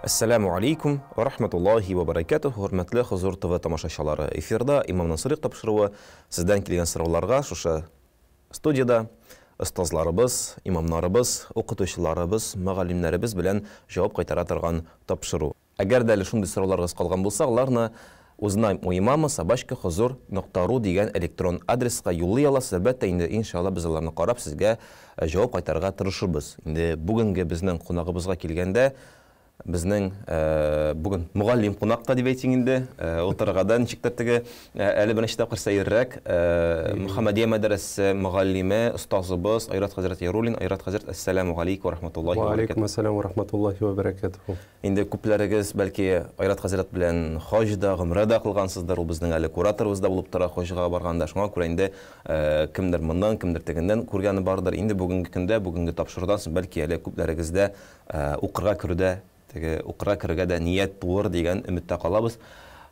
Әссәламү алейкум ва рахматуллахи ва баракатуһ, хөрмәтле Хозур ТВ тамашачылары. Эфирда Имамнан сорыйк тапшыруы. Сездән килгән сорауларга шушы студиядә остазларыбыз, имамнарыбыз, укытучыларыбыз, мөгаллимнәребез белән җавап кайтара торган тапшыру. Әгәр дә әле шундый сорауларыгыз калган булса, аларны узнаем у имама собачка хозур нокта ру дигән электрон адреска юллый аласыз. Әлбәттә инде, иншалла, без аларны карап, сезгә җавап кайтарырга тырышырбыз. Инде бүгенге безнең кунагыбызга килгәндә, безнең бүген мөгаллим кунак та дип әйтик инде, утырырга да ничектер теге әле беренче тапкыр сәеррәк. Мөхәммәдия мәдрәсәсе мөгаллиме, остазыбыз Айрат хәзрәт Яруллин. Айрат хәзрәт, әссәламү галәйкүм ва рахматуллаһи ва баракатуһ. Ва алейкум ассалам ва рахматуллаһи ва баракатуһ. Инде күпләрегез, бәлки, Айрат хәзрәт белән хаҗ да, гомрә дә кылгансыздыр, ул безнең әле кураторыбыз да булып тора хаҗга барганда. Шуңа күрә инде кемдер моннан, кемдер тегеннән күргәне бардыр. Инде бүгенге көндә, бүгенге тапшырудан соң, бәлки, әле күпләрегездә укырга керүдә, теге укырга керергә дә ният туыр дигән өметтә калабыз.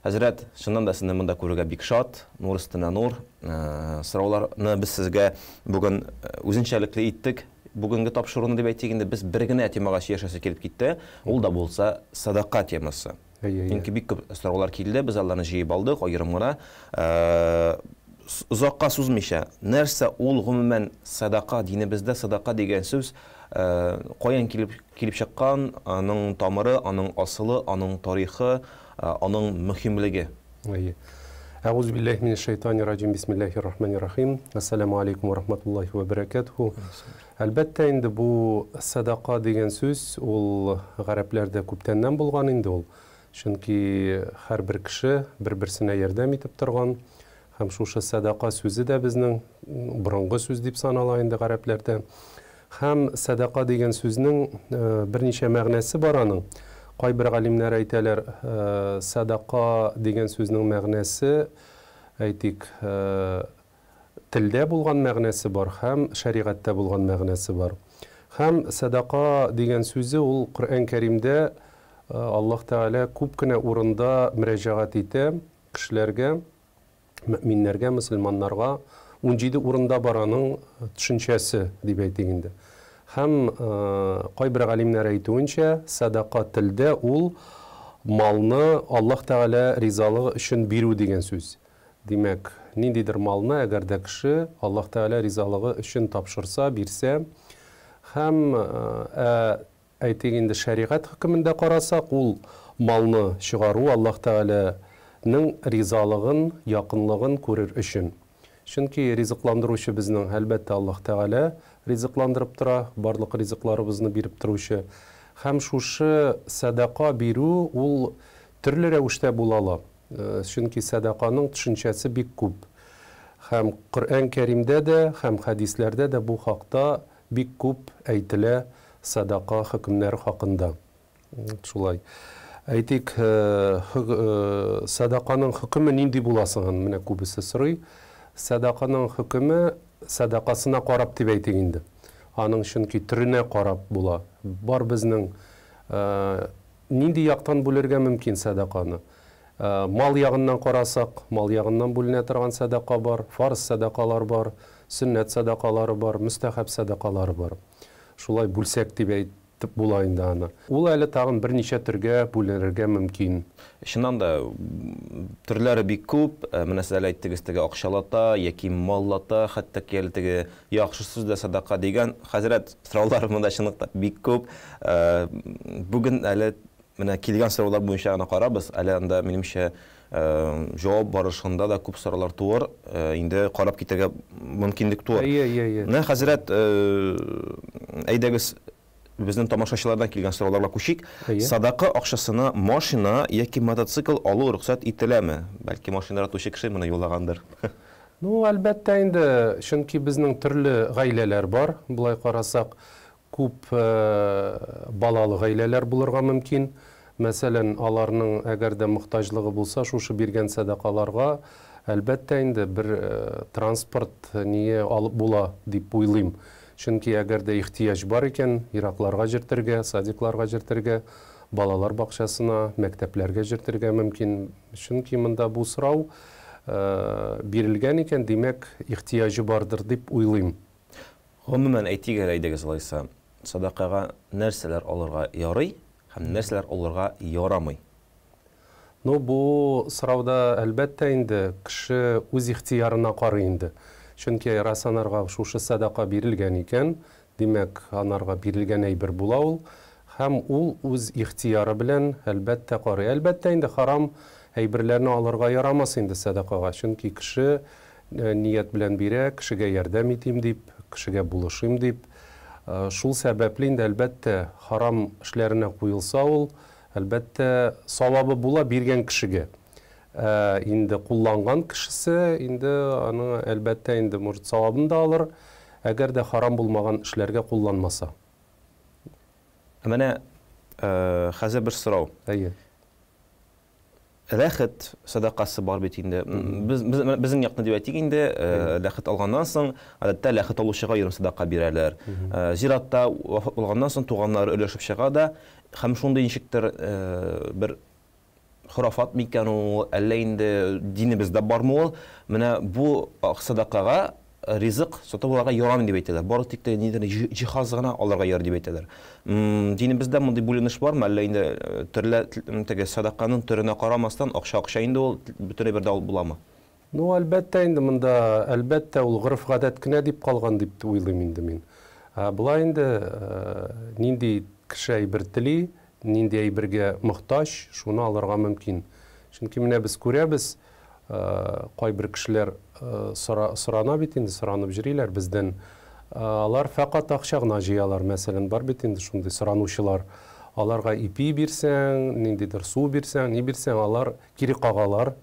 Хәзрәт, чыннан да сезне монда күрергә бик шат, нур өстенә нур. Сорауларны без сезгә бүген үзенчәлекле иттек. Бүгенге тапшыруны дип әйтик инде, без бер генә темага сөйләшәсе килеп китте. Ул да булса садака темасы. Чөнки бик күп сораулар килде, без аларны җыеп алдык, аерым гына. Озакка сузмыйча, нәрсә ул гомумән садака, динебездә садака дигән сүз каян килеп килеп чыккан, аның тамыры, аның асылы, аның тарихы, аның мөһимлеге? Әйе. Әгуз билләһи минәш шайтанир раҗим. Бисмиллаһир рахманир рахим. Ассаламу алейкум ва рахматуллаһи ва баракатуху. Әлбәттә инде бу садака дигән сүз ул гарәпләрдә күптәннән булган инде ул. Чөнки һәрбер кеше бер-берсенә ярдәм итеп торган. Һәм шушы садака сүзе дә безнең борынгы сүз дип санала инде гарәпләрдә. Һәм сәдака дигән сүзнең берничә мәгънәсе бар аның. Кайбер галимнәр әйтәләр, сәдака дигән сүзнең мәгънәсе, әйтик, телдә булган мәгънәсе бар һәм шәригатьтә булган мәгънәсе бар. Һәм сәдака дигән сүзе ул Коръән Кәримдә Аллаһ Тәгалә күп кенә урында мөрәҗәгать итә кешеләргә. Мөэминнәргә, мөселманнарга 17 урында бар аның төшенчәсе, дип әйтик инде. Һәм кайбер галимнәр әйтүенчә, сәдака телдә ул малны Аллаһ Тәгалә ризалыгы өчен бирү дигән сүз. Димәк, ниндидер малны әгәр дә кеше Аллаһ Тәгалә ризалыгы өчен тапшырса, бирсә, һәм ә Әйтик инде, шәригать хөкемендә карасак, ул малны чыгару Аллаһ Тәгаләнең ризалыгын, якынлыгын күрер өчен. Чөнки ризыкландыручы безнең, әлбәттә, Аллаһ Тәгалә ризыкландырып тора, барлык ризыкларыбызны биреп торучы. Һәм шушы сәдака бирү ул төрле рәвештә була ала. Чөнки сәдаканың төшенчәсе бик күп. Һәм Коръән Кәримдә дә, һәм хәдисләрдә дә бу хакта Бик күп әйтелә сәдака хөкемнәре хакында. Шулай. Әйтик, сәдаканың хөкеме нинди була соң? Менә күбесе сорый. Сәдаканың хөкеме сәдакасына карап дип әйтик инде. Аның чөнки төренә карап була. Бар безнең нинди яктан бүлергә мөмкин сәдаканы? Мал ягыннан карасак, мал ягыннан бүленә торган сәдака бар, фарыз сәдакалар бар, сөннәт сәдакалары бар, мөстәхәб сәдакалары бар. Шулай бүлсәк дип әйтеп була инде аны. Ул әле тагын берничә төргә бүленергә мөмкин. Чыннан да, төрләре бик күп. Менә сез әле әйттегез, теге акчалата яки маллата, хәтта ки әле теге яхшы сүз дә сәдака дигән. Хәзрәт, сораулар монда чынлыкта бик күп. Бүген әле Менә килгән сораулар буенча гына карабыз. Әле анда, минемчә, җавап барышында да күп сораулар туыр. Инде карап китәргә мөмкинлек туыр. Әйе, әйе, әйе. Менә, хәзрәт, әйдәгез, безнең тамашачылардан килгән сорауларга күчик. Әйе. Садака акчасына машина яки мотоцикл алу рөхсәт ителәме? Бәлки, машина яратучы кеше моны юллагандыр. Ну, әлбәттә инде, чөнки безнең төрле гаиләләр бар, болай карасак. Күп балалы гаиләләр булырга мөмкин. Мәсәлән, аларның әгәр дә мохтаҗлыгы булса, шушы биргән сәдакаларга, әлбәттә инде, бер транспорт ние алып була дип уйлыйм. Чөнки әгәр дә ихтыяҗ бар икән, еракларга җөртергә, садикларга җөртергә, балалар бакчасына, мәктәпләргә җөртергә мөмкин. Чөнки монда бу сорау бирелгән икән, димәк, ихтыяҗы бардыр дип уйлыйм. Гомумән, әйтик әле, әйдәгез алайса, сәдакага нәрсәләр алырга ярый һәм нәрсәләр алырга ярамый? Ну, бу сорауда, әлбәттә инде, кеше үз ихтыярына карый инде. Чөнки рас анарга шушы сәдака бирелгән икән, димәк, анарга бирелгән әйбер була ул. Һәм ул үз ихтыяры белән, әлбәттә, карый. Әлбәттә инде, харам әйберләрне алырга ярамас инде сәдакага. Чөнки кеше ният белән бирә, кешегә ярдәм итим дип, кешегә булышыйм дип. Шул сәбәпле инде, әлбәттә, харам эшләренә куелса ул, әлбәттә, савабы була биргән кешегә. Ә инде кулланган кешесе инде аны, әлбәттә инде, может, савабын да алыр, әгәр дә харам булмаган эшләргә кулланмаса. Ә менә хәзер бер сорау. Әйе. Ләхет сәдакасы бар бит инде. Без, без, безнең якны дип әйтик инде, ләхет алганнан соң, гадәттә ләхет алучыга ерым сәдака бирәләр. Зиратта вафат булганнан соң туганнары өләшеп чыга да, һәм шундый ничектер бер хорафат микән ул, әллә инде динебездә бармы ул, менә бу сәдакага ризык сатып алырга ярамый дип әйтәләр. Бары тик тә нидер җиһаз гына алырга ярый дип әйтәләр. Динебездә мондый бүленеш бармы? Әллә инде төрле теге сәдаканың төренә карамастан, акча акча инде ул, бөтен әйбер дә алып буламы? Ну, әлбәттә инде, монда, әлбәттә, ул гореф-гадәт кенә дип калган дип уйлыйм инде мин. Ә болай инде нинди кеше әйбер тели, нинди әйбергә мохтаҗ, шуны алырга мөмкин. Чөнки менә без күрәбез, кайбер кешеләр сорана бит инде, соранып йөриләр бездән. Алар фәкать акча гына җыялар, мәсәлән, бар бит инде шундый соранучылар. Аларга ипи бирсәң, ниндидер су бирсәң, ни бирсәң, алар кире кагалар.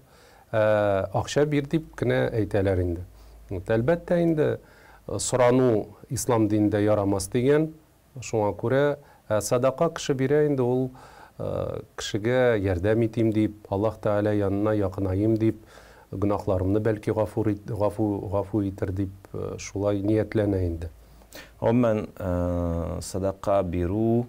Акча бир дип кенә әйтәләр инде. Вот, әлбәттә инде, сорану ислам динендә ярамас дигән, шуңа күрә садака кеше бирә инде ул кешегә ярдәм итим дип, Аллаһ Тәгалә янына якынаем дип, гөнаһларымны бәлки гафу итер дип шулай ниятләнә инде. Гомумән, садака бирү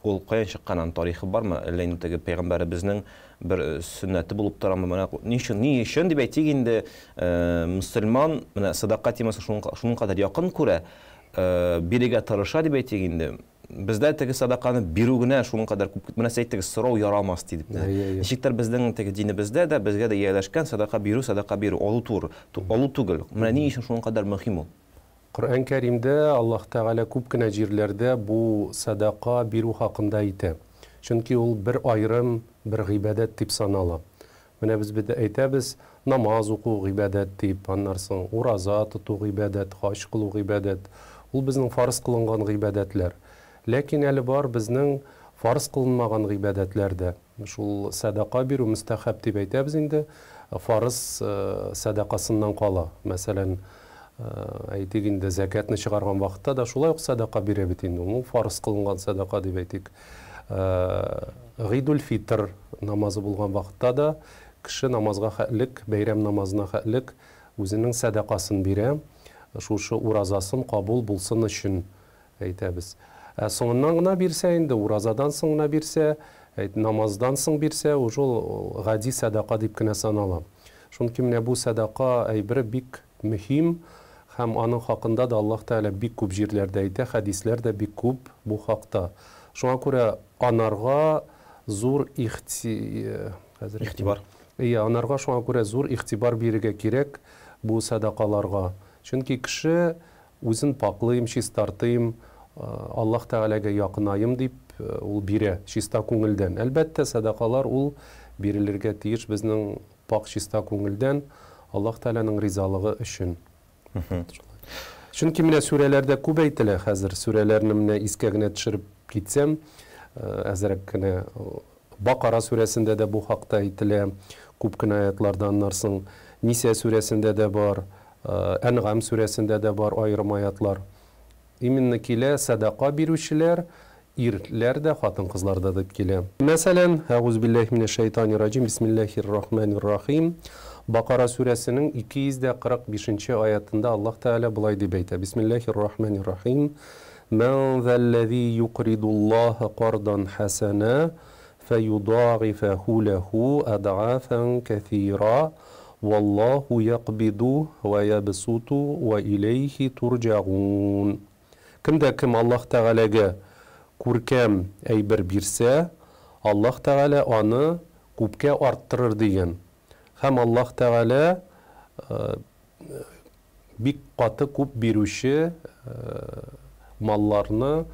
ул каян чыккан, аның тарихы бармы? Әллә инде теге пәйгамбәребезнең бер сөннәте булып торамы? Менә ни өчен, ни өчен дип әйтик инде, мөселман менә садака темасын шуның кадәр якын күрә, бирергә тырыша дип әйтик инде. Бездә теге садаканы бирү генә шуның кадәр күп, менә сез әйттегез, сорау ярамас дип. Ничектер безнең теге динебездә дә, безгә дә ияләшкән садака бирү, садака бирү, алу тур, алу түгел. Менә ни өчен шуның кадәр мөһим ул? Коръән Кәримдә Аллаһ Тәгалә күп кенә җирләрдә бу садака бирү хакында әйтә. Чөнки ул бер аерым бер гыйбадәт дип санала. Менә без бит әйтәбез, намаз уку гыйбадәт дип, аннан соң ураза тоту гыйбадәт, хаҗ кылу гыйбадәт. Ул безнең фарыз кылынган гыйбадәтләр. Ләкин әле бар безнең фарыз кылынмаган гыйбадәтләр дә. Шул садака бирү мөстәхәб дип әйтәбез инде, фарыз садакасыннан кала. Мәсәлән, әйтик инде, зәкятны чыгарган вакытта да шулай ук садака бирә бит инде. Ул фарыз кылынган садака дип әйтик. Гыйдул фитр намазы булган вакытта да кеше намазга хәтлек, бәйрәм намазына хәтлек үзенең садакасын бирә. Шушы уразасын кабул булсын өчен әйтәбез. Ә соңыннан гына бирсә инде, уразадан соң гына бирсә, намаздан соң бирсә, уже ул гади садака дип кенә санала. Чөнки менә бу садака әйбере бик мөһим һәм аның хакында да Аллаһ Тәгалә бик күп җирләрдә әйтә, хәдисләр дә бик күп бу хакта. Шуңа күрә анарга зур хәзер Игътибар. Иә, анарга шуңа күрә зур игътибар бирергә кирәк бу садакаларга. Чөнки кеше үзен паклыйм, чистартыйм, Аллаһ Тәгаләгә якынаем дип ул бирә чиста күңелдән. Әлбәттә, садакалар ул бирелергә тиеш безнең пак чиста күңелдән, Аллаһ Тәгаләнең ризалыгы өчен. Чөнки менә сүрәләрдә күп әйтелә хәзер, сүрәләрне менә искә генә төшереп китсәм, әзрәк кенә Бакара сүрәсендә дә бу хакта әйтелә, күп кенә аятларда, аннан соң Ниса сүрәсендә дә бар, Әнгам сүрәсендә дә бар аерым аятлар. Именно килә садака бирүчеләр, ирләр дә, хатын-кызлар да дип килә. Мәсәлән, Әгуз билләһи минәш шайтанир раҗим, бисмиллаһир рахманир рахим. Бакара сүрәсенең 245 аятында Аллаһ Тәгалә болай дип әйтә: Бисмиллаһир рахманир рахим. Мән заллази юкридуллаһа кардан хасана фәюдагыфаху лаху ад'афан кәсира валлаһу якбиду ва ябсуту ва илейхи турҗагун. Кем дә кем Аллаһ Тәгаләгә күркәм әйбер бирсә, Аллаһ Тәгалә аны күпкә арттырыр дигән. Һәм Аллаһ Тәгалә бик каты күп бирүче малларны,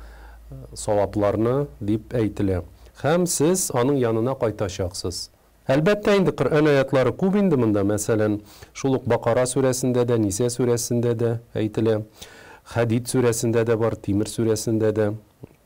савапларны дип әйтелә. Һәм сез аның янына кайтачаксыз. Әлбәттә инде, Коръән аятлары күп инде монда, мәсәлән, шул ук Бакара сүрәсендә дә, Нисә сүрәсендә дә әйтелә. Хәдид сүрәсендә дә бар, Тимер сүрәсендә дә.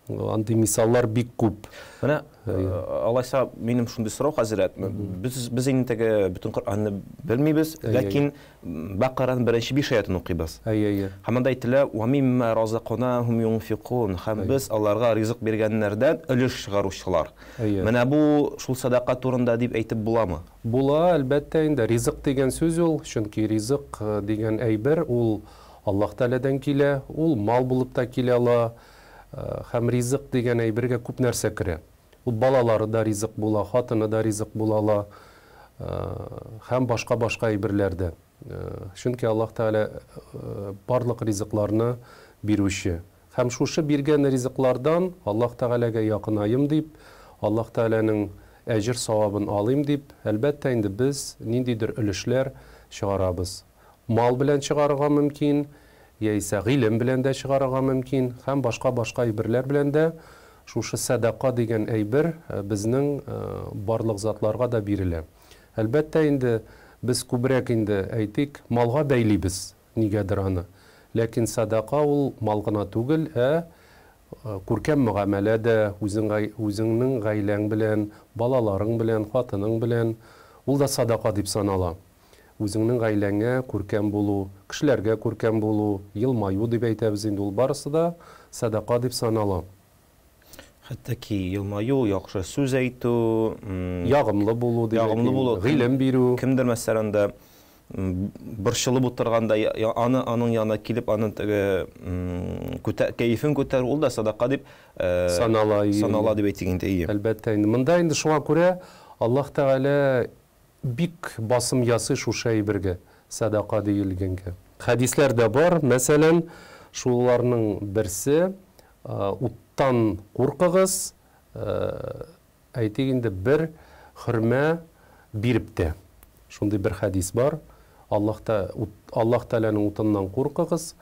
Андый мисаллар бик күп. Менә алайса минем шундый сорау, хәзрәт. Без инде теге бөтен Коръәнне белмибез, ләкин Бакараның беренче 5 аятын укыйбыз. Әйе. Һәм анда әйтелә: "Ва мимма разакнахум юнфикун." Һәм без аларга ризык биргәннәрдән өлеш чыгаручылар. Менә бу шул садака турында дип әйтеп буламы? Була, әлбәттә инде. Ризык дигән сүз ул, чөнки ризык дигән әйбер ул Аллаһ Тәгаләдән килә, ул мал булып та килә ала. Һәм ризык дигән әйбергә күп нәрсә керә. Ул балалары да ризык була, хатыны да ризык була ала, һәм башка-башка әйберләр дә. Чөнки Аллаһ Тәгалә барлык ризыкларны бирүче. Һәм шушы биргән ризыклардан Аллаһ Тәгаләгә якынаем дип, Аллаһ Тәгаләнең әҗер-савабын алыйм дип, әлбәттә инде без ниндидер өлешләр чыгарабыз. Мал белән чыгарырга мөмкин, яисә гыйлем белән дә чыгарырга мөмкин һәм башка-башка әйберләр белән дә шушы сәдака дигән әйбер безнең барлык затларга да бирелә. Әлбәттә инде, без күбрәк инде, әйтик, малга бәйлибез нигәдер аны. Ләкин сәдака ул мал гына түгел, ә күркәм мөгамәлә дә, үзең үзеңнең гаиләң белән, балаларың белән, хатының белән, ул да садака дип санала. Үзеңнең гаиләңә күркәм булу, кешеләргә күркәм булу, елмаю дип әйтәбез инде, ул барысы да сәдака дип санала. Хәтта ки елмаю, яхшы сүз әйтү, ягымлы булу дип ягымлы булу, гыйлем бирү. Кемдер мәсәлән дә борчылып утырганда аны аның янына килеп аны теге кәефен күтәрү, ул да садака дип санала, санала дип әйтик инде. Әлбәттә инде. Монда инде шуңа күрә Аллаһ Тәгалә бик басым ясый шушы әйбергә, сәдака диелгәнгә. Хәдисләр дә бар, мәсәлән, шуларның берсе, уттан куркыгыз, әйтик инде, бер хөрмә биреп тә. Шундый бер хәдис бар. Аллаһ та Аллаһ Тәгаләнең утыннан куркыгыз,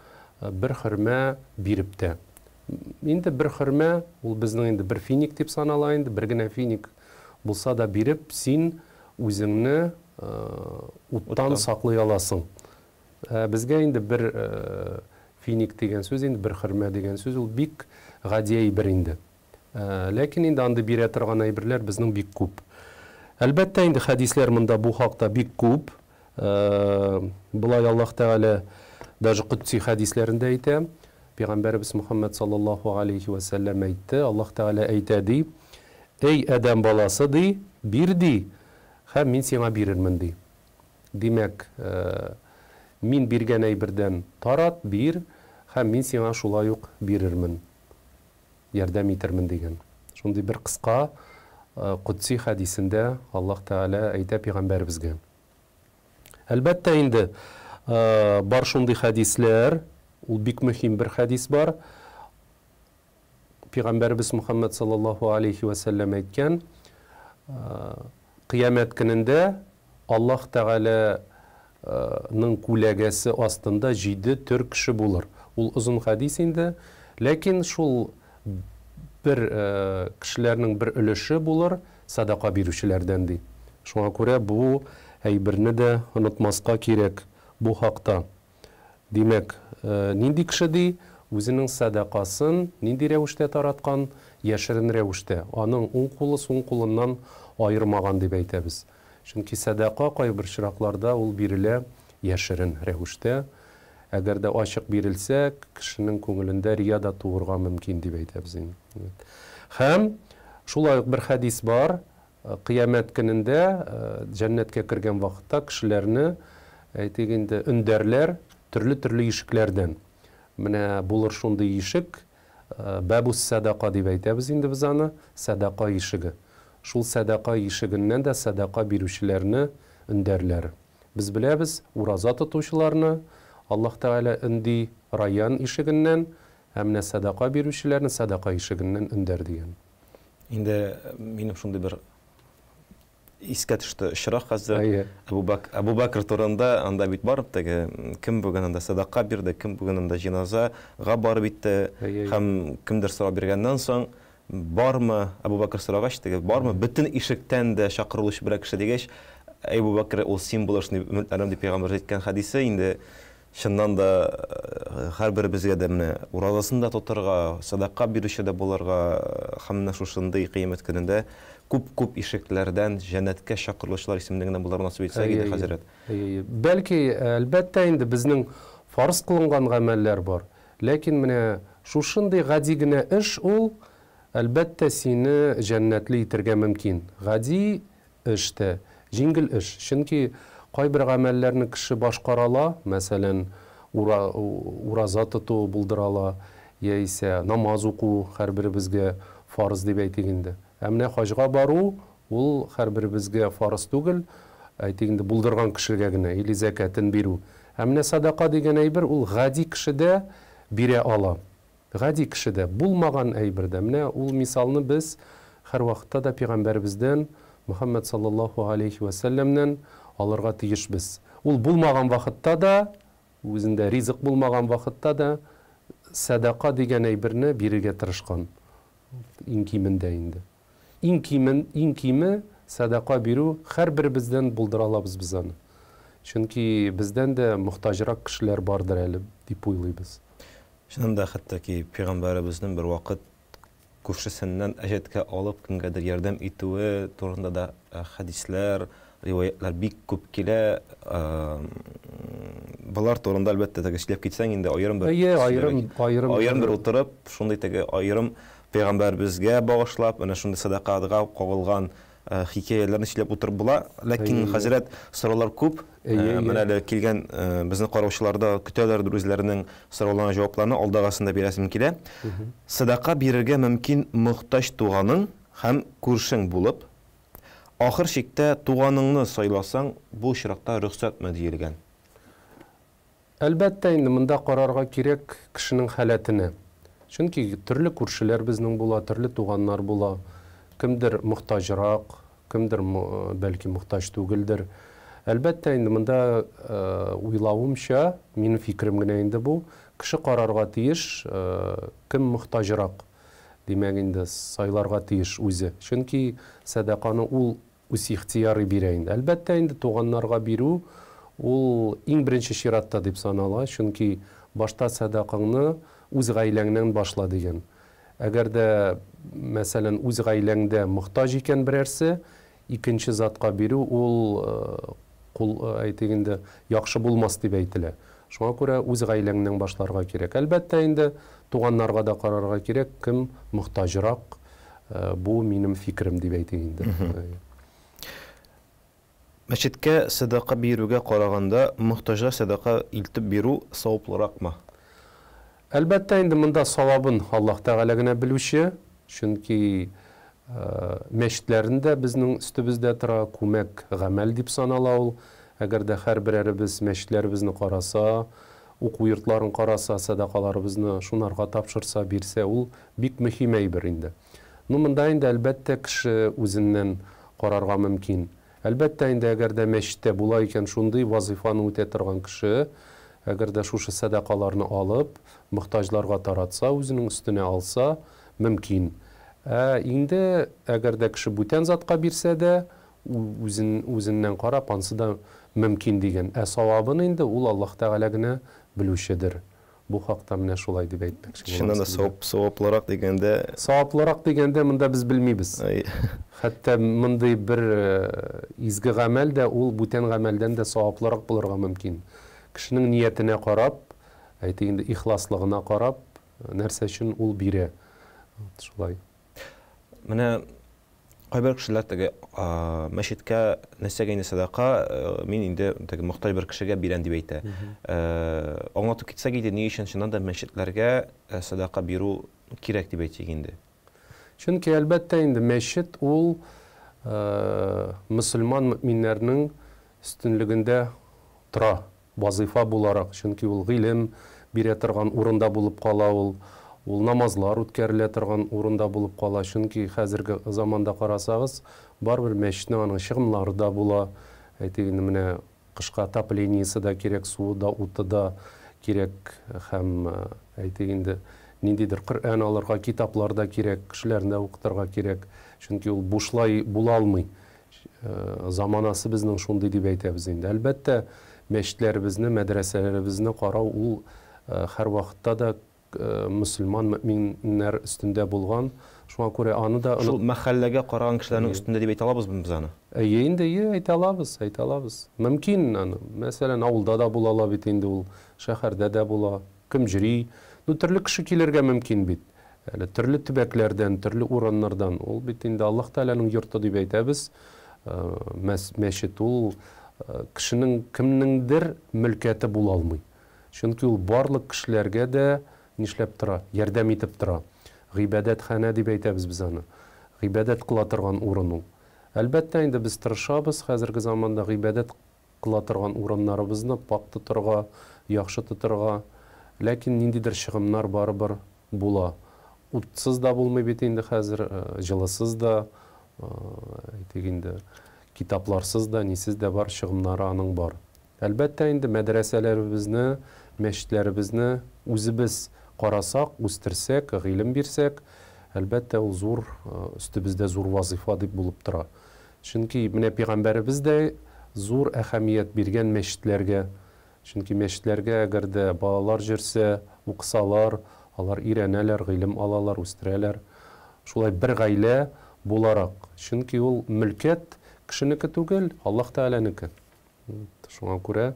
бер хөрмә биреп тә. Инде бер хөрмә, ул безнең инде бер финик дип санала инде, бер генә финик булса да биреп, син үзеңне уттан саклый аласың. Безгә инде бер финик дигән сүз, инде бер хөрмә дигән сүз, ул бик гади әйбер инде. Ләкин инде андый бирә торган әйберләр безнең бик күп. Әлбәттә инде хәдисләр монда бу хакта бик күп. Болай Аллаһ Тәгалә даже котси хәдисләрендә әйтә. Пәйгамбәребез Мөхәммәд саллаллаһу алейхи вә сәлләм әйтте, Аллаһ Тәгалә әйтә ди: Эй адәм баласы ди, бир ди, һәм мин сиңа бирермен ди. Димәк, мин биргән әйбердән тарат, бир, һәм мин сиңа шулай ук бирермен, ярдәм итермен дигән. Шундый бер кыска котси хәдисендә Аллаһ Тәгалә әйтә пәйгамбәребезгә. Әлбәттә инде, бар шундый хәдисләр, ул бик мөһим бер хәдис бар. Пәйгамбәребез Мөхәммәд саллаллаһу алейхи вә сәлләм әйткән, Кыямәт көнендә Аллаһ Тәгаләнең күләгәсе астында җиде төр кеше булыр. Ул озын хәдис инде, ләкин шул бер кешеләрнең бер өлеше булыр садака бирүчеләрдән ди. Шуңа күрә бу әйберне дә онытмаска кирәк бу хакта. Димәк, нинди кеше ди, үзенең сәдакасын нинди рәвештә тараткан? Яшерен рәвештә. Аның уң кулы сул кулыннан аермаган дип әйтәбез. Чөнки сәдака кайбер очракларда ул бирелә яшерен рәвештә. Әгәр дә ачык бирелсә, кешенең күңелендә рия да туырга мөмкин дип әйтәбез инде. Һәм шулай ук бер хәдис бар, Кыямәт көнендә җәннәткә кергән вакытта кешеләрне, әйтик инде, өндәрләр төрле-төрле ишекләрдән. Менә булыр шундый ишек, бәбус сәдака дип әйтәбез инде без аны, сәдака ишеге. Шул сәдака ишегеннән дә сәдака бирүчеләрне өндәрләр. Без беләбез, ураза тотучыларны Аллаһ Тәгалә өнди Райян ишегеннән. Ә менә сәдака бирүчеләрне сәдака ишегеннән өндәр дигән. Инде минем шундый бер искә төште очрак хәзер. Әбу Бак, Әбу Бәкр турында анда бит барып теге кем бүген анда сәдака бирде, кем бүген анда җиназага барып итте һәм кемдер сорау биргәннән соң бармы, Әбу Бәкр сорагач теге бармы бөтен ишектән дә чакырылучы берәр кеше дигәч, Әй Әбу Бәкр, ул син булырсың дип өметләнәм дип пәйгамбәребез әйткән хәдисе инде чыннан да һәрберебезгә дә менә уразасын да тотарга, сәдака бирүче дә булырга һәм менә шушындый кыямәт көнендә күп-күп ишекләрдән җәннәткә чакырылучылар исемлегенә булырга насыйп итсә иде, хәзрәт. Әйе. Бәлки, әлбәттә инде безнең фарз кылынган гамәлләр бар. Ләкин менә шушындый гади генә эш ул, әлбәттә, сине җәннәтле итергә мөмкин. Гади эш тә, җиңгел эш. Чөнки кайбер гамәлләрне кеше башкара ала, мәсәлән, ура, ураза тоту булдыра ала, яисә намаз уку һәрберебезгә фарыз дип әйтик инде. Ә менә хаҗга бару, ул һәрберебезгә фарыз түгел, әйтик инде, булдырган кешегә генә, или зәкятен бирү. Ә менә садака дигән әйбер ул гади кеше дә бирә ала. Гади кешедә булмаган әйбер дә. Менә ул мисалны без һәрвакытта да пигамбәребездән, Мөхәммәд саллаллаһу галәйһи вә сәлләмнән алырга тиешбез. Ул булмаган вакытта да, үзендә ризык булмаган вакытта да сәдака дигән әйберне бирергә тырышкан. Иң кимендә инде. Иң кимен, иң киме сәдака бирү һәрберебездән булдыра алабыз без аны. Чөнки бездән дә мохтаҗрак кешеләр бардыр әле дип уйлыйбыз. Чыннан да, хәтта ки пәйгамбәребезнең бервакыт күршесеннән әҗәткә алып кемгәдер ярдәм итүе турында да хәдисләр, риваятьләр бик күп килә. Болар турында, әлбәттә, теге сөйләп китсәң инде аерым бер Әйе, аерым, аерым аерым бер утырып, шундый теге аерым пәйгамбәребезгә багышлап, менә шундый сәдакага кагылган хикәяләрне сөйләп утырып була. Ләкин, хәзрәт, сораулар күп. Менә әле килгән безне караучылар да көтәләрдер үзләренең сорауларына җавапларны, алдагысын да бирәсем килә. Сәдака бирергә мөмкин мохтаҗ туганың һәм күршең булып, ахыр чиктә туганыңны сайласаң, бу очракта рөхсәтме диелгән? Әлбәттә инде, монда карарга кирәк кешенең халәтенә. Чөнки төрле күршеләр безнең була, төрле туганнар була. Кемдер мохтаҗрак, кемдер бәлки мохтаҗ түгелдер. Әлбәттә инде, монда уйлавымча, минем фикерем генә инде бу, кеше карарга тиеш, кем мохтаҗрак. Димәк инде, сайларга тиеш үзе. Чөнки сәдаканы ул үз ихтыяры бирә инде. Әлбәттә инде, туганнарга бирү ул иң беренче чиратта дип санала, чөнки башта сәдакаңны үз гаиләңнән башла дигән. Әгәр дә, мәсәлән, үз гаиләңдә мохтаҗ икән берәрсе, икенче затка бирү ул, кул, әйтик инде, яхшы булмас дип әйтелә. Шуңа күрә үз гаиләңнән башларга кирәк. Әлбәттә инде, туганнарга да карарга кирәк, кем мохтаҗрак. Бу минем фикерем дип әйтик инде. Мәчеткә сәдака бирүгә караганда, мохтаҗга сәдака илтеп бирү саваплыракмы? Әлбәттә инде, монда савабын Аллаһ Тәгалә генә белүче, чөнки мәчетләрне дә безнең өстебездә тора, күмәк гамәл дип санала ул. Әгәр дә һәрберәребез мәчетләребезне караса, уку йортларын караса, сәдакаларыбызны шунарга тапшырса, бирсә, ул бик мөһим әйбер инде. Ну, монда инде, әлбәттә, кеше үзеннән карарга мөмкин. Әлбәттә инде, әгәр дә мәчеттә була икән шундый вазыйфаны үтә торган кеше, әгәр дә шушы сәдакаларны алып, мохтаҗларга таратса, үзенең өстенә алса, мөмкин. Ә инде, әгәр дә кеше бүтән затка бирсә дә, үзен, үзеннән карап, ансы да мөмкин дигән. Ә савабын инде ул Аллаһ Тәгалә генә белүчедер. Бу хакта менә шулай дип әйтмәкче булам. Чыннан да савап, саваплырак дигәндә. Саваплырак дигәндә монда без белмибез. Хәтта мондый бер изге гамәл дә ул бүтән гамәлдән дә саваплырак булырга мөмкин. Кешенең ниятенә карап, әйтик инде, ихласлыгына карап, нәрсә өчен ул бирә. Шулай. Менә кайбер кешеләр теге мәчеткә нәрсәгә инде сәдака, мин инде теге мохтаҗ бер кешегә бирәм дип әйтә. Аңлатып китсәк иде, ни өчен чыннан да мәчетләргә сәдака бирү кирәк дип әйтик инде? Чөнки, әлбәттә инде, мәчет ул мөселман мөэминнәрнең өстенлегендә тора, вазыйфа буларак, чөнки ул гыйлем бирә торган урында булып кала ул. Ул намазлар үткәрелә торган урында булып кала. Чөнки хәзерге заманда карасагыз, барыбер мәчетнең аның чыгымнары да була. Әйтик инде, менә кышка отоплениесе да кирәк, суы да, уты да кирәк һәм, әйтик инде, ниндидер Коръән алырга, китаплар да кирәк, кешеләрне дә укытырга кирәк. Чөнки ул бушлай була алмый. Заманасы безнең шундый дип әйтәбез инде. Әлбәттә, мәчетләребезне, мәдрәсәләребезне карау ул һәрвакытта да мөселман мөэминнәр өстендә булган. Шуңа күрә аны да Шул мәхәлләгә караган кешеләрнең өстендә дип әйтә алабызмы без аны? Әйе инде, әйе, әйтә алабыз, әйтә алабыз. Мөмкин аны. Мәсәлән, авылда да була ала бит инде ул, шәһәрдә дә була. Кем җөри? Ну, төрле кеше килергә мөмкин бит. Әле төрле төбәкләрдән, төрле урыннардан. Ул бит инде Аллаһ Тәгаләнең йорты дип әйтәбез. Мәчет ул кешенең кемнеңдер мөлкәте була алмый. Чөнки ул барлык кешеләргә дә нишләп тора? Ярдәм итеп тора. Гыйбадәтханә дип әйтәбез без аны. Гыйбадәт кыла торган урын ул. Әлбәттә инде, без тырышабыз хәзерге заманда гыйбадәт кыла торган урыннарыбызны пакь тотырга, яхшы тотырга. Ләкин ниндидер чыгымнар барыбер була. Утсыз да булмый бит инде хәзер, җылысыз да, әйтик инде, китапларсыз да, нисез дә бар, чыгымнары аның бар. Әлбәттә инде, мәдрәсәләребезне, мәчетләребезне үзебез карасак, үстерсәк, гыйлем бирсәк, әлбәттә, ул зур, өстебездә зур вазыйфа дип булып тора. Чөнки менә пәйгамбәребез дә зур әһәмият биргән мәчетләргә. Чөнки мәчетләргә әгәр дә балалар җөрсә, укысалар, алар өйрәнәләр, гыйлем алалар, үстерәләр. Шулай бер гаилә буларак. Чөнки ул мөлкәт кешенеке түгел, Аллаһ Тәгаләнеке. Шуңа күрә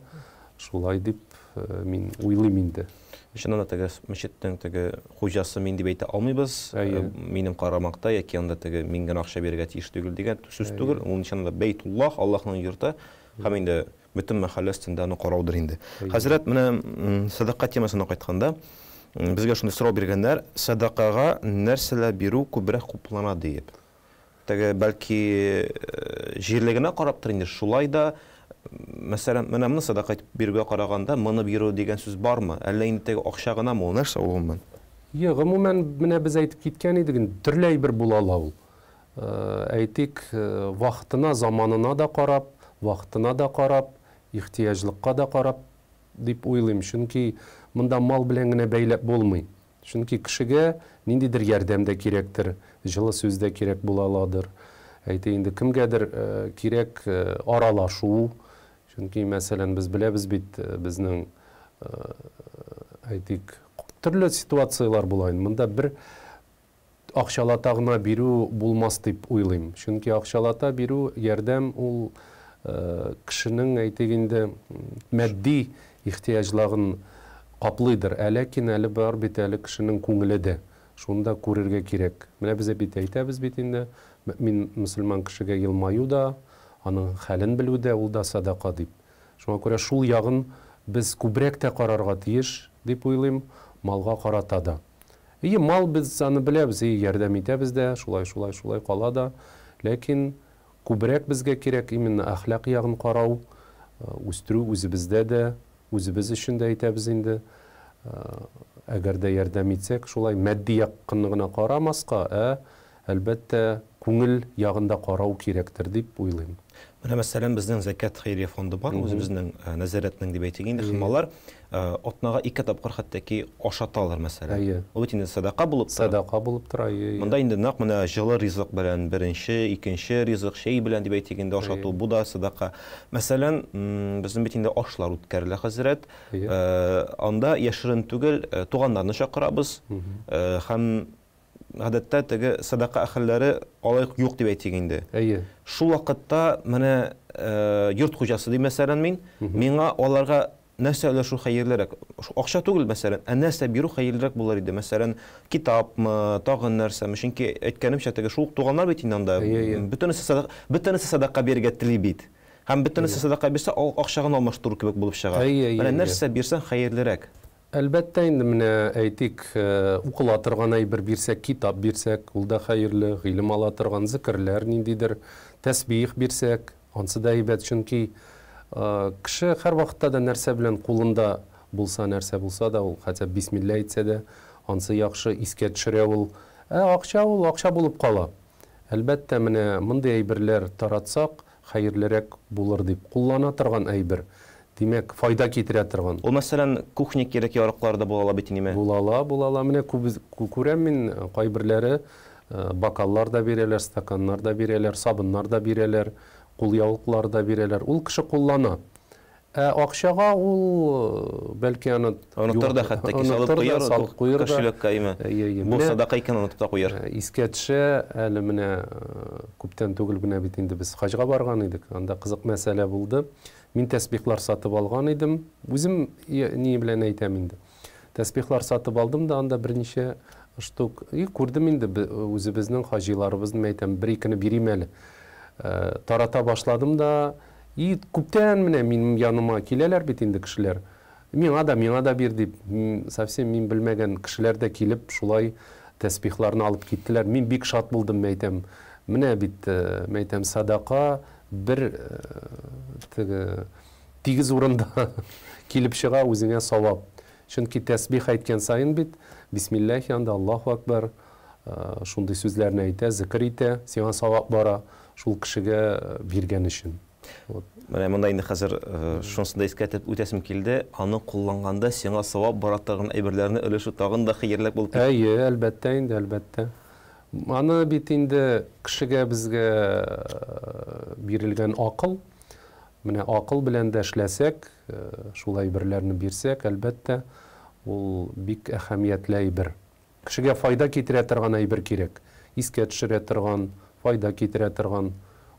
шулай дип мин уйлыйм инде. Чыннан да, теге мәчетнең теге хуҗасы мин дип әйтә алмыйбыз. Минем карамакта яки анда теге мин генә акча бирергә тиеш түгел дигән сүз түгел. Ул чыннан да Бәйтуллаһ, Аллаһның йорты һәм инде бөтен мәхәллә өстендә аны караудыр инде. Хәзрәт, менә сәдака темасына кайтканда, безгә шундый сорау биргәннәр: сәдакага нәрсәләр бирү күбрәк хуплана диеп. Теге бәлки җирлегенә караптыр инде, шулай да, мәсәлән, менә моны сәдака итеп бирүгә караганда, моны бирү дигән сүз бармы? Әллә инде теге акча гынамы ул, нәрсә ул гомумән? Юк, гомумән, менә без әйтеп киткән идек инде, төрле әйбер була ала ул. Әйтик, вакытына, заманына да карап, вакытына да карап, ихтыяҗлыкка да карап дип уйлыйм. Чөнки монда мал белән генә бәйләп булмый. Чөнки кешегә ниндидер ярдәм дә кирәктер, җылы сүз дә кирәк була аладыр. Әйтик инде, кемгәдер кирәк аралашу. Чөнки, мәсәлән, без беләбез бит, безнең, әйтик, төрле ситуацияләр була инде. Монда бер акчалата гына бирү булмас дип уйлыйм. Чөнки акчалата бирү ярдәм ул кешенең, әйтик инде, матди ихтыяҗларын каплыйдыр. Ә ләкин әле бар бит әле кешенең күңеле дә. Шуны да күрергә кирәк. Менә без бит әйтәбез бит инде, мөэмин мөселман кешегә елмаю да, аның хәлен белү дә, ул да садака дип. Шуңа күрә шул ягын без күбрәк тә карарга тиеш дип уйлыйм, малга карата да. Ие, мал без аны беләбез, ие, ярдәм итәбез дә, шулай, шулай, шулай кала да. Ләкин күбрәк безгә кирәк именно әхлак ягын карау, үстерү үзебездә дә, үзебез өчен дә әйтәбез инде. Әгәр дә ярдәм итсәк, шулай матди якны гына карамаска, ә, әлбәттә, күңел ягын да карау кирәктер дип уйлыйм. Менә, мәсәлән, безнең Зәкят хәйрия фонды бар, үзебезнең нәзарәтнең дип әйтик инде, һәм алар атнага ике тапкыр хәтта ки ашаталар, мәсәлән. Ул бит инде сәдака булып тора. Сәдака булып тора, әйе. Монда инде нәкъ менә җылы ризык белән беренче, икенче ризык, чәй белән дип әйтик инде ашату, бу да сәдака. Мәсәлән, безнең бит инде ашлар үткәрелә, хәзрәт. Анда яшерен түгел, туганнарны чакырабыз һәм гадәттә теге сәдака әһелләре алай ук юк дип әйтик инде. Әйе. Шул вакытта менә йорт хуҗасы ди, мәсәлән, мин, миңа аларга нәрсә өләшү хәерлерәк? Акча түгел, мәсәлән, ә нәрсә бирү хәерлерәк булыр иде? Мәсәлән, китапмы, тагын нәрсәме? Чөнки әйткәнемчә, теге шул ук туганнар бит инде анда. Бөтенесе сәдака, бөтенесе сәдака бирергә тели бит. Һәм бөтенесе сәдака бирсә, акча гына алмаштыру кебек булып чыга. Менә нәрсә бирсәң хәерлерәк? Әлбәттә инде, менә әйтик, укыла торган әйбер бирсәк, китап бирсәк, ул да хәерле, гыйлем ала торган зекерләр ниндидер, тәсбих бирсәк, ансы да әйбәт, чөнки кеше һәрвакытта да нәрсә белән кулында булса, нәрсә булса да, ул хотя бы бисмилла әйтсә дә, Ансы яхшы, искә төшерә ул. Ә акча ул акча булып кала. Әлбәттә, менә мондый әйберләр таратсак, хәерлерәк булыр дип куллана торган әйбер. Димәк, файда китерә торган. Ул, мәсәлән, кухня кирәк-яраклары да була ала бит, ниме? Була ала, була ала. Менә күбез, күрәм мин, кайберләре бокаллар да бирәләр, стаканнар да бирәләр, сабыннар да бирәләр, кулъяулыклар да бирәләр. Ул кеше куллана. Ә акчага ул, бәлки, аны онытыр да хәтта ки, салып куяр, салып куяр да кошелекка, име. Бу садака икән, онытып та куяр. Искә төшә, әле менә күптән түгел генә бит инде без хаҗга барган идек. Анда кызык мәсьәлә булды. Мин тәсбихлар сатып алган идем. Үзем ни белән әйтәм инде. Тәсбихлар сатып алдым да анда берничә штук. И күрдем инде үзебезнең хаҗиларыбызны, әйтәм, бер-икене бирим әле. Тарата башладым да, и күптән менә минем яныма киләләр бит инде кешеләр. Миңа да, миңа да бир дип, совсем мин белмәгән кешеләр дә килеп, шулай тәсбихларны алып киттеләр. Мин бик шат булдым, әйтәм. Менә бит, әйтәм, садака бер теге тигез урында килеп чыга, үзеңә савап. Чөнки тәсбих әйткән саен бит, бисмиллахи анда, Аллаһу акбар, шундый сүзләрне әйтә, зикр итә, сиңа савап бара шул кешегә биргән өчен. Вот. Менә монда инде хәзер шунысын да искәртеп үтәсем килде. Аны кулланганда сиңа савап бара торган әйберләрне өлеше тагын да хәерлерәк булып китә. Әйе, әлбәттә инде, әлбәттә. Аны бит инде кешегә безгә бирелгән акыл. Менә акыл белән дә эшләсәк, шул әйберләрне бирсәк, әлбәттә, ул бик әһәмиятле әйбер. Кешегә файда китерә торган әйбер кирәк. Искә төшерә торган, файда китерә торган.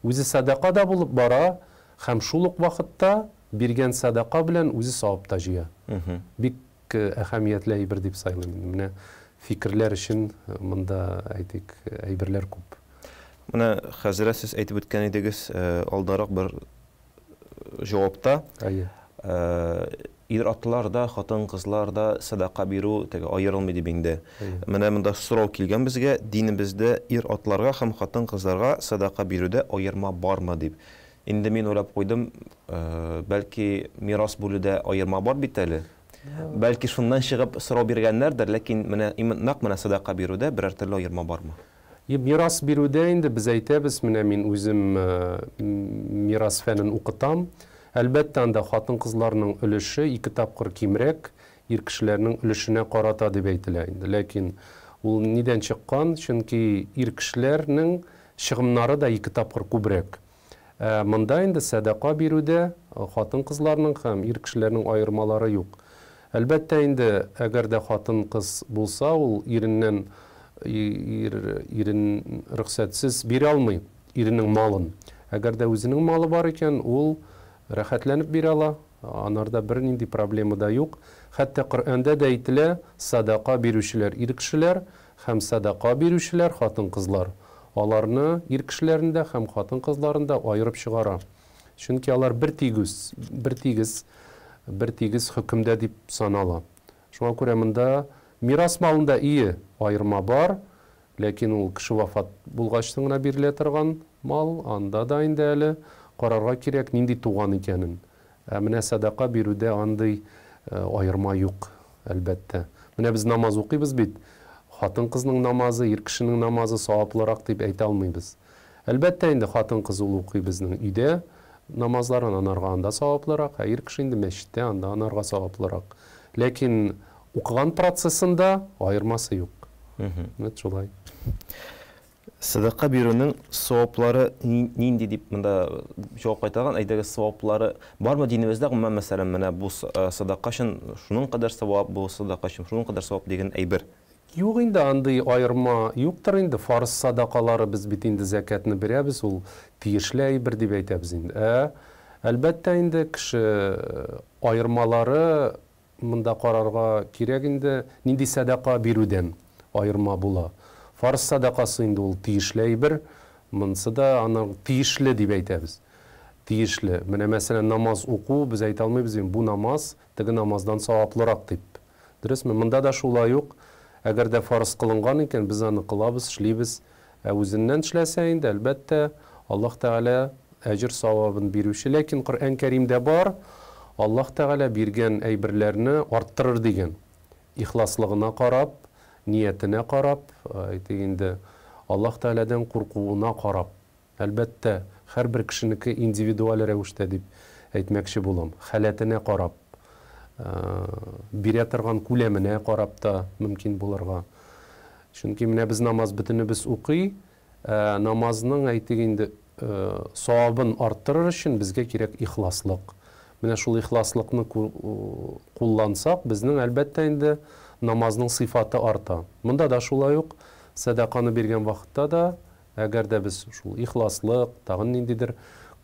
Үзе садака да булып бара һәм шул ук вакытта биргән садака белән үзе савап та җыя. Бик әһәмиятле әйбер дип сайлыйм. Менә фикерләр өчен монда, әйтик, әйберләр күп. Менә хәзрәт, сез әйтеп үткән идегез алдарак бер җавапта. Әйе. Ир-атлар да, хатын-кызлар да садака бирү теге аерылмый дип инде. Менә монда сорау килгән безгә, динебездә ир-атларга һәм хатын-кызларга садака бирүдә аерма бармы дип. Инде мин уйлап куйдым, бәлки мирас бүлүдә аерма бар бит әле. Бәлки шуннан чыгып сорау биргәннәрдер, ләкин менә нәкъ менә садака бирүдә берәр төрле аерма бармы? Мирас бирүдә инде без әйтәбез, менә мин үзем мирас фәнен укытам. Әлбәттә, анда хатын-кызларның өлеше ике тапкыр кимрәк ир кешеләрнең өлешенә карата дип әйтелә инде. Ләкин ул нидән чыккан? Чөнки ир кешеләрнең чыгымнары да ике тапкыр күбрәк. Ә монда инде сәдака бирүдә хатын-кызларның һәм ир кешеләрнең аермалары юк. Әлбәттә инде, әгәр дә хатын-кыз булса, ул иреннән ир, ирен рөхсәтсез бирә алмый иренең малын. Әгәр дә үзенең малы бар икән, ул рәхәтләнеп бирә ала. Анарда бернинди проблема да юк. Хәтта Коръәндә дә әйтелә, садака бирүчеләр ир кешеләр һәм садака бирүчеләр хатын-кызлар. Аларны ир кешеләрен дә һәм хатын-кызларын да аерып чыгара. Чөнки алар бер тигез, бер тигез, бер тигез хөкемдә дип санала. Шуңа күрә монда мирас малында ие аерма бар, ләкин ул кеше вафат булгачтын гына бирелә торган мал, анда да инде әле карарга кирәк, нинди туган икәнен. Ә менә садака бирүдә андый аерма юк, әлбәттә. Менә без намаз укыйбыз бит, хатын-кызның намазы, ир кешенең намазы саваплырак дип әйтә алмыйбыз. Әлбәттә инде хатын-кыз ул укый безнең өйдә намазларын, анарга анда саваплырак, ә ир кеше инде мәчеттә, анда анарга саваплырак. Ләкин укыган процессында аермасы юк. Менә шулай. Садака бирүнең саваплары нинди дип монда җавап кайтарган, әйдәгез, саваплары бармы динебездә, гомумән, мәсәлән, менә бу садака өчен шуның кадәр савап, бу садака өчен шуның кадәр савап дигән әйбер? Юк инде, андый аерма юктыр инде. Фарыз садакалары без бит инде зәкәтне бирәбез, ул тиешле әйбер дип әйтәбез инде. Ә әлбәттә инде кеше аермалары монда карарга кирәк инде, нинди садака бирүдән аерма була. Фарыз садакасы инде ул тиешле әйбер, монысы да аны тиешле дип әйтәбез. Тиешле. Менә мәсәлән намаз уку, без әйтә алмыйбыз инде, бу намаз теге намаздан саваплырак дип. Дөресме? Монда да шулай ук, әгәр дә фарыз кылынган икән, без аны кылабыз, эшлибез. Ә үзеннән эшләсә инде, әлбәттә, Аллаһ Тәгалә әҗер савабын бирүче. Ләкин Коръән Кәримдә бар, Аллаһ Тәгалә биргән әйберләрне арттырыр дигән. Ихласлыгына карап, ниятенә карап, әйтик инде, Аллаһ Тәгаләдән куркуына карап. Әлбәттә, һәрбер кешенеке индивидуаль рәвештә дип әйтмәкче булам. Халәтенә карап, бирә торган күләменә карап та мөмкин булырга. Чөнки менә без намаз бөтенебез укый, ә намазның, әйтик инде, савабын арттырыр өчен безгә кирәк ихласлык. Менә шул ихласлыкны куллансак, безнең, әлбәттә инде, намазның сыйфаты арта. Монда да шулай ук, сәдаканы биргән вакытта да, әгәр дә без шул ихласлык, тагын ниндидер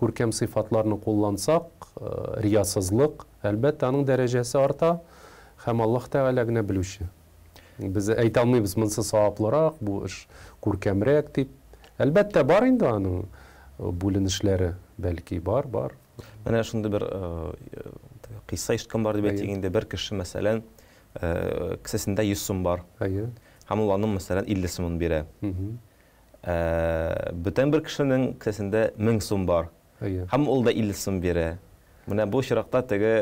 күркәм сыйфатларны куллансак, риясызлык, әлбәттә, аның дәрәҗәсе арта һәм Аллаһ Тәгалә генә белүче. Без әйтә алмыйбыз, монысы саваплырак, бу эш күркәмрәк дип. Әлбәттә, бар инде аның бүленешләре, бәлки, бар, бар. Менә шундый бер кыйсса ишеткән бар дип әйтик инде, бер кеше, мәсәлән, кесәсендә 100 сум бар. Әйе. Һәм ул аның, мәсәлән, 50 сумын бирә. Бүтән бер кешенең кесәсендә 1000 сум бар. Әйе. Һәм ул да 50 сум бирә. Менә бу очракта теге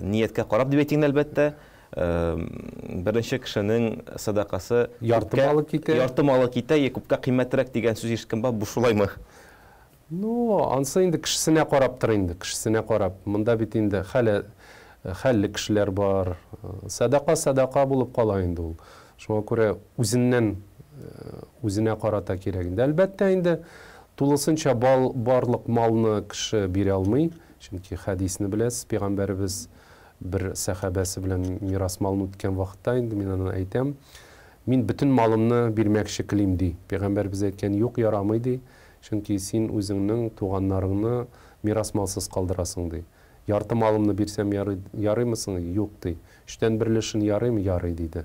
нияткә карап дип әйтик, әлбәттә, беренче кешенең садакасы ярты малы китә. Ярты малы китә, я күпкә кыйммәтрәк дигән сүз ишеткән бар, бу шулаймы? Ну, ансы инде кешесенә карап тор инде, кешесенә карап. Монда бит инде хәле хәлле кешеләр бар. Садака садака булып кала инде ул. Шуңа күрә үзеннән үзенә карата кирәк инде. Әлбәттә инде тулысынча бал барлык малны кеше бирә алмый, чөнки хәдисне беләсез, пәйгамбәребез бер сәхабәсе белән мирас малын үткән вакытта инде мин аны әйтәм. Мин бөтен малымны бирмәкче килим ди. Пәйгамбәребез әйткән, юк, ярамый ди. Чөнки син үзеңнең туганнарыңны мирас малсыз калдырасың ди. Ярты малымны бирсәм ярый, ярыймы соң? Юк ди. Өчтән бер өлешен ярыймы? Ярый диде.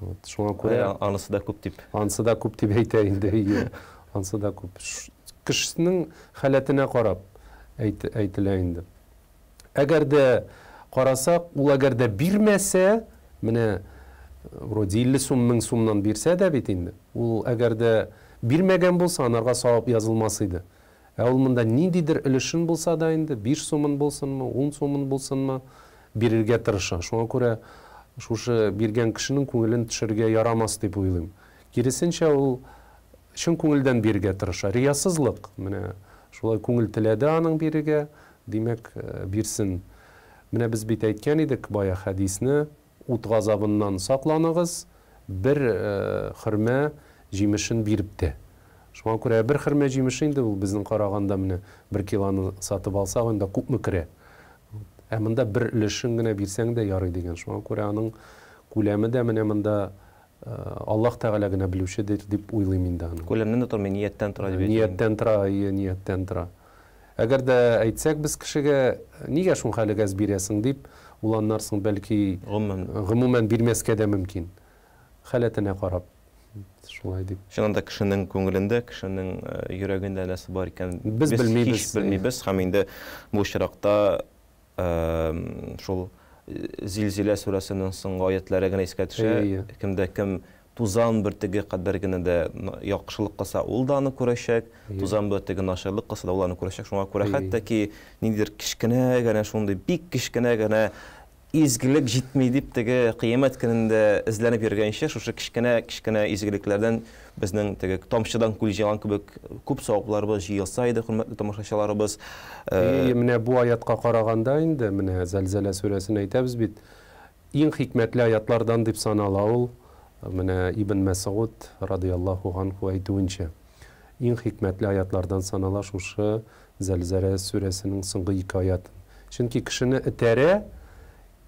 Вот, шуңа күрә анысы да күп дип. Анысы да күп дип әйтә инде, әйе. Анысы да күп. Кешенең халәтенә карап әйтелә инде. Әгәр дә карасак, ул әгәр дә бирмәсә, менә вроде 50 сум, 1000 сумнан бирсә дә бит инде, ул әгәр дә бирмәгән булса, анарга савап язылмас иде. Ә ул монда ниндидер өлешен булса да инде, 5 сумын булсынмы, 10 сумын булсынмы, бирергә тырыша. Шуңа күрә шушы биргән кешенең күңелен төшерергә ярамас дип уйлыйм. Киресенчә, ул чын күңелдән бирергә тырыша. Риясызлык, менә шулай күңел теләде аның бирергә, димәк, бирсен. Менә без бит әйткән идек бая хәдисне, ут газабыннан сакланыгыз, бер хөрмә җимешен биреп тә. Шуңа күрә бер хөрмә җимеше инде ул безнең караганда менә бер килоны сатып алсак, инде күпме керә. Ә монда бер өлешен генә бирсәң дә ярый дигән. Шуңа күрә аның күләме дә менә монда Аллаһ Тәгалә генә белүчедер дип уйлыйм инде аны. Күләмнән дә тормый, нияттән тора дип әйтәм. Нияттән тора, әйе, нияттән тора. Әгәр дә әйтсәк без кешегә, нигә шул хәлегә әз бирәсең дип, ул аннан соң бәлки гомумән бирмәскә дә мөмкин. Халәтенә карап. Шулай дип. Чыннан да кешенең күңелендә, кешенең йөрәгендә нәрсә бар икән, без белмибез. Һич белмибез һәм инде бу очракта шул Зилзилә сүрәсенең соңгы аятлары генә искә төшә. Кемдә кем тузан бөртеге кадәр генә дә яхшылык кылса, ул да аны күрәчәк. Тузан бөртеге начарлык кылса да, ул аны күрәчәк. Шуңа күрә хәтта ки ниндидер кечкенә генә, шундый бик кечкенә генә изгелек җитми дип теге кыямәт көнендә эзләнеп йөргәнче, шушы кечкенә-кечкенә изгелекләрдән безнең теге тамчыдан күл җыйган кебек күп савапларыбыз җыелса иде, хөрмәтле тамашачыларыбыз. И, менә бу аятка караганда инде, менә Зәлзәлә сүрәсен әйтәбез бит, иң хикмәтле аятлардан дип санала ул, менә Ибн Мәсгуд радыяллаһу анху әйтүенчә. Иң хикмәтле аятлардан санала шушы Зәлзәлә сүрәсенең соңгы ике аяты. Чөнки кешене этәрә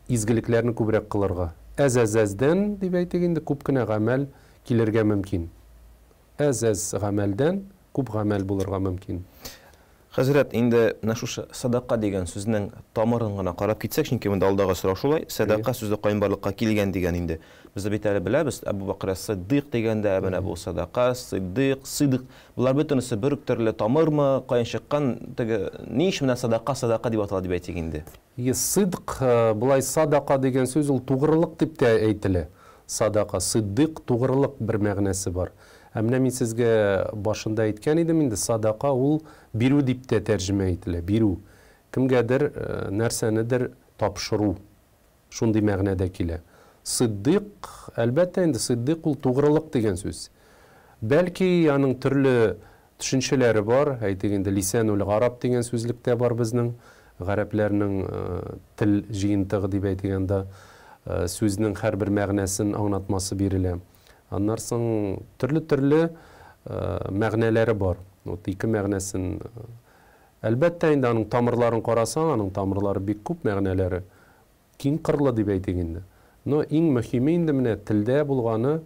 изгелекләрне күбрәк кылырга. Әз-әз-әздән, дип әйтик инде, күп кенә гамәл килергә мөмкин. Әз-әз гамәлдән күп гамәл булырга мөмкин. Хәзрәт, инде менә шушы садака дигән сүзнең тамырын гына карап китсәк, чөнки монда алдагы сорау шулай, садака сүзе каян барлыкка килгән дигән инде. Без дә бит әле беләбез, Әбу Бакр әс-Сиддыйк дигәндә, менә бу садака, Сиддыйк, Сиддык, болар бөтенесе бер үк төрле тамырмы, каян чыккан, теге ни өчен менә садака, садака дип атала дип әйтик инде? Е, сидк, болай садака дигән сүз ул тугрылык дип тә әйтелә. Садака, сиддыйк, тугрылык бер мәгънәсе бар. Ә менә мин сезгә башында әйткән идем инде, садака ул бирү дип тә тәрҗемә ителә, бирү. Кемгәдер нәрсәнедер тапшыру. Шундый мәгънәдә килә. Сиддыйк, әлбәттә инде, сиддыйк ул тугрылык дигән сүз. Бәлки, аның төрле төшенчәләре бар, әйтик инде, Лисәнул гараб дигән сүзлек тә бар безнең, гарәпләрнең тел җыентыгы дип әйтик, анда сүзнең һәрбер мәгънәсен аңлатмасы бирелә. Аннан соң төрле-төрле мәгънәләре бар. Вот ике мәгънәсен, әлбәттә инде, аның тамырларын карасаң, аның тамырлары бик күп, мәгънәләре киң кырлы дип әйтик инде. Но иң мөһиме инде менә телдә булганы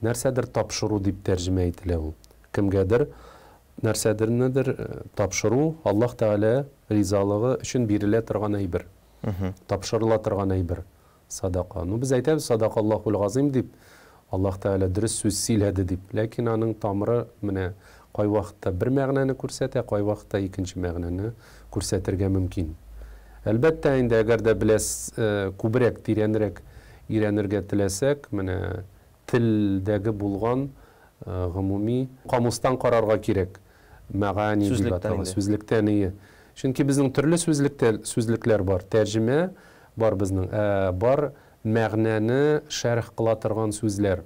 нәрсәдер тапшыру дип тәрҗемә ителә ул. Кемгәдер нәрсәдернедер тапшыру Аллаһ Тәгалә ризалыгы өчен бирелә торган әйбер. Тапшырыла торган әйбер. Садака. Ну, без әйтәбез садакаллахул газыйм дип, Аллаһ Тәгалә дөрес сүз сөйләде дип. Ләкин аның тамыры менә кайвакытта бер мәгънәне күрсәтә, кайвакытта икенче мәгънәне күрсәтергә мөмкин. Әлбәттә инде, әгәр дә беләс күбрәк, тирәнрәк өйрәнергә теләсәк, менә телдәге булган гомуми камустан карарга кирәк. Мәгани дип атала. Сүзлектән ие. Чөнки безнең төрле сүзлектә сүзлекләр бар. Тәрҗемә бар безнең, ә бар мәгънәне шәрх кыла торган сүзләр.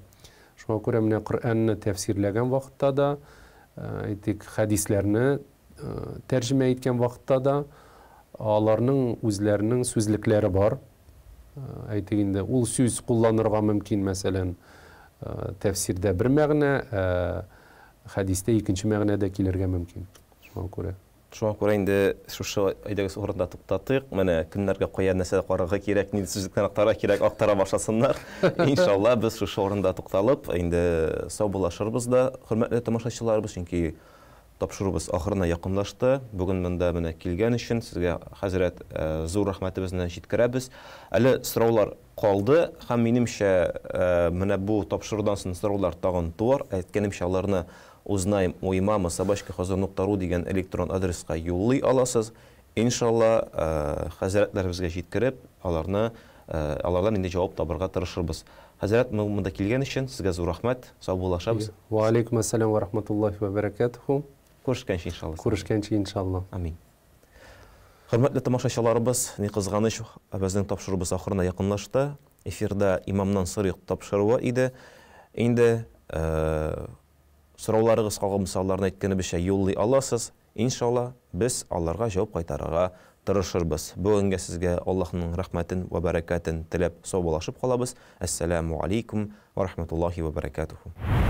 Шуңа күрә менә Коръәнне тәфсирләгән вакытта да, әйтик, хәдисләрне тәрҗемә иткән вакытта да аларның үзләренең сүзлекләре бар. Әйтик инде, ул сүз кулланырга мөмкин, мәсәлән, тәфсирдә бер мәгънә, ә хәдистә икенче мәгънә дә килергә мөмкин. Шуңа күрә. Шуңа күрә инде шушы әйдәгез урында туктатыйк. Менә кемнәргә кая нәрсә карарга кирәк, нинди сүзлекләр актарырга кирәк, актара башласыннар. Иншалла, без шушы урында тукталып, инде саубуллашырбыз да, хөрмәтле тамашачыларыбыз, чөнки тапшыруыбыз ахырына якынлашты. Бүген монда менә килгән өчен сезгә, хәзрәт, зур рәхмәтебезне җиткерәбез. Әле сораулар калды һәм минемчә, менә бу тапшырудан соң сораулар тагын туар. Әйткәнемчә, аларны узнаем у имама собачка хозур нокта ру дигән электрон адреска юллый аласыз. Иншалла, хәзрәтләребезгә җиткереп, аларны алардан инде җавап табырга тырышырбыз. Хәзрәт, монда килгән өчен сезгә зур рәхмәт. Саубуллашабыз. Ва алейкум ассалам ва рахматуллахи ва бәрәкәтүһү. Күрешкәнче, иншалла. Күрешкәнче, иншалла. Амин. Хөрмәтле тамашачыларыбыз, ни кызганыч, безнең тапшыруыбыз ахырына якынлашты. Эфирда Имамнан сорыйк тапшыруы иде. Инде сорауларыгыз калган булса, аларны әйткәнебезчә юллый аласыз. Иншалла, без аларга җавап кайтарырга тырышырбыз. Бүгенгә сезгә Аллаһның рәхмәтен вә бәрәкәтен теләп саубуллашып калабыз. Әссәламү алейкум ва рахматуллахи ва бәрәкәтүһү.